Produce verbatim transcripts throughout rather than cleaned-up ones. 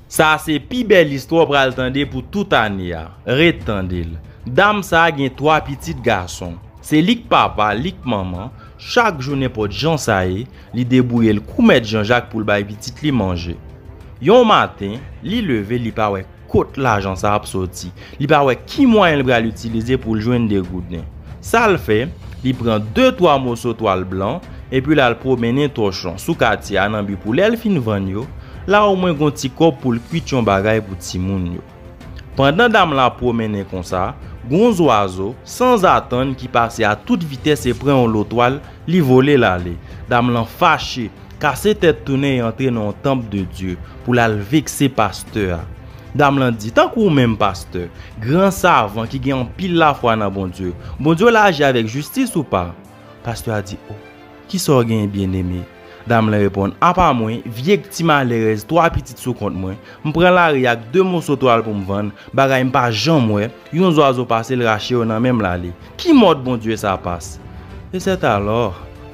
Sa a se pi bèl istwa w pral tande pou tout ane a. Ret tande l. Dam sa a gen twa pitit gason. Se li k papa, li k manman. Chak jou, nenpòt jan sa ye, li debouye l kou mèt Janjak pou l bay pitit li manje. Yon maten, li leve, li pa wè kot lajan sa ap soti. Li pa wè ki mwayen l pral itilize pou l jwenn de gouden. Sa l fè, li pran de twa moso twal blan, epi l al pwomennen tòchon sou katye a nan bi pou lè l fin vann yo, la omwen gon ti kòb pou l kwit yon bagay pou timoun yo. Pandan dam la ap pwomennen konsa, gon zwazo, sanzatann, ki pase a tout vitès e pran yon lo twal, li vole l ale. Dam lan fache, kase tèt tounen e antre nan yon tanp de Dye pou l al vekse pastè a. Dam lan di, tankou w menm pastè, gran savan ki gen anpil lafwa nan Bondye, Bondye w la aji avèk jistis ou pa? Pastè a di, o, kisa w genyen, byeneme? Dam lan reponn, apa mwen, vye ti malerèz, twa pitit sou kont mwen, m pran lari ak de moso twal pou m vann, bagay m pa janm wè, yon zwazo pase l rache yo nan men m l ale. Ki mòd Bondye sa pas? E sètalò,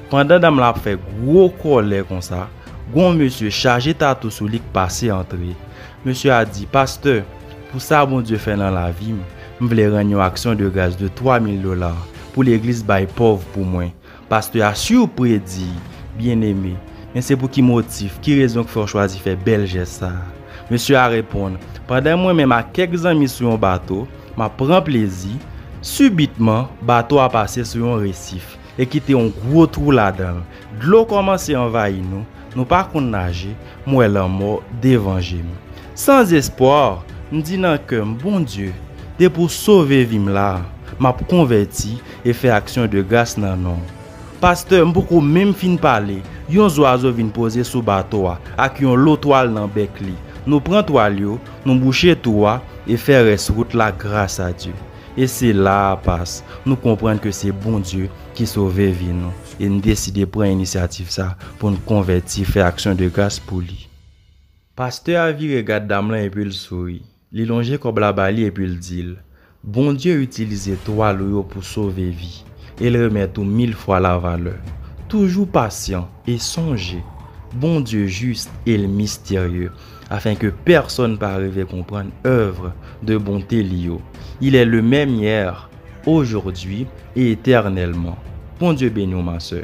pandan dam la ap fè gwo kòlè konsa, gon mesye chaje tatou sou li k pase antre. Mesye a di, pastè, pou sa Bondye fè nan lavi m, m vle rann yon aksyon de gras de twa mil dola pou legliz bay pòv pou mwen. Pastè a sipre di, byeneme, men se pou ki motif, ki rezon k fè w chwazi fè bèl jès sa a? Mesye a reponn, pandan mwen menm ak kèk zanmi sou yon bato, m ap pran plezi, sibitman, bato a pase sou yon resif e kite yon gwo twou ladan l. Dlo kòmanse anvayi nou, nou pa konn naje, m wè lanmò devan je m. San espwa, m di nan kè m, Bondye, depi w sove vi m la, m ap konvèti e fè aksyon de gras nan non w. Pastè, m poko menm fin pale, yon zwazo vin poze sou bato a ak yon lo twal nan bèk li. Nou pran twal yo, nou bouche twou a e fè rès wout la gras a Dye. E se la a pas, nou konprann ke se Bondye ki sove vi nou, e n deside pran inisyativ sa pou n konvèti, fè aksyon de gras pou li. Pastè a vire gad dam lan epi l souri. Li lonje kòb la ba li epi l di l, Bondye itilize twal ou yo pou sove vi, e l remèt ou mil fwa lavalè. Toujou pasyan, e sonje, Bondye jis e l misterye, afin ke pèsonn pa rive konprann èv de bonte li yo. Il est le même hier, aujourd'hui et éternellement. Bondye beni w, ma sè.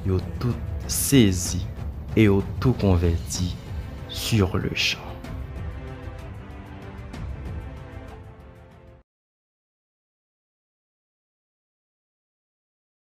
Yo tout sezi e yo tou konvèti sur le champ.